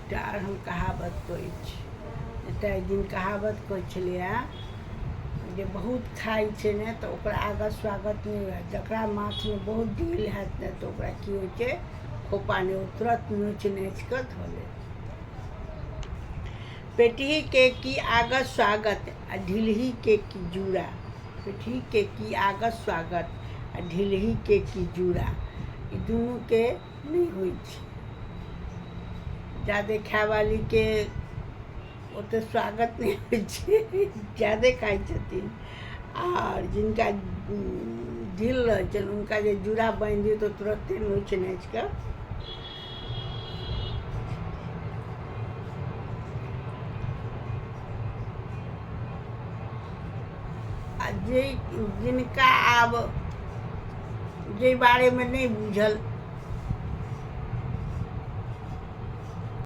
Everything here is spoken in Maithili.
एकटा आर हम कहावत कहै छी। एकटा एक दिन कहावत कहै छलैए जे बहुत खाइ छै ने तऽ ओकरा आगत स्वागत नहि होयत। जकरा माथमे बहुत ढील हैत ने तऽ ओकरा की होइ छै, खोपा नहि, ओ तुरत नोचि नाचि कऽ धऽ लेत। पेटहीके की आगत स्वागत आ ढिलहीके की जूड़ा। पेटहीके की आगत स्वागत आ ढिलहीके की जूड़ा, ई दुनूके नहि होइ छै। जादे खायवालीके ओतेक स्वागत नहि होइ छै, जादे खाइ छथिन, आर जिनका ढील रहै छनि हुनका जे जूड़ा बान्हि दियौ तऽ तुरन्ते नोचि नाचि कऽ। आ जे जिनका आब जाहि बारेमे नहि बुझल